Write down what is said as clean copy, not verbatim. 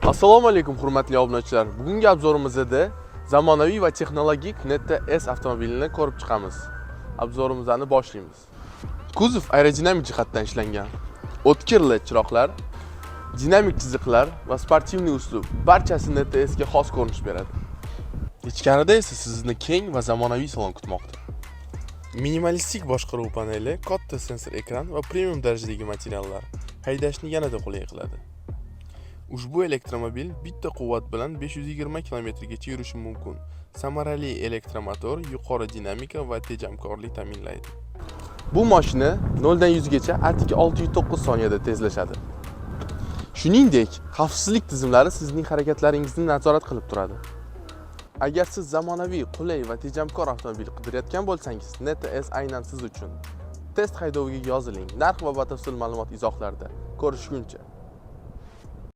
Assalomu alaykum, hurmatli obunachilar. Bugungi обзор imizda zamonaviy va texnologik Netta S avtomobilini ko'rib chiqamiz. Обзор imizni boshlaymiz. Kuzov aerodinamik jihatdan ishlangan. O'tkir LED chiroqlar, dinamik chiziqlar va спортивный uslub barchasi Netta S ga xos ko'rinish beradi. Ichkarida esa sizni keng va zamonaviy salon kutmoqda. Minimalistik boshqaruv paneli, katta sensor ekran va premium darajadagi materiallar haydashni yanada qulay qiladi. Ushbu elektromobil bitta quvvat bilan 520 kilometrgacha yurishi mumkin. Samarali elektromotor yuqori dinamika va tejamkorlik ta'minlaydi. Bu mashina 0 dan 100 gacha atigi 6,9 soniyada tezlashadi. Shuningdek, xavfsizlik tizimlari sizning harakatlaringizni nazorat qilib turadi. Agar siz zamonaviy, qulay va tejamkor avtomobil qidirayotgan bo'lsangiz, Netta S aynan siz uchun. Test haydoviga yoziling. Narx va batafsil ma'lumot izohlarda. Ko'rishguncha.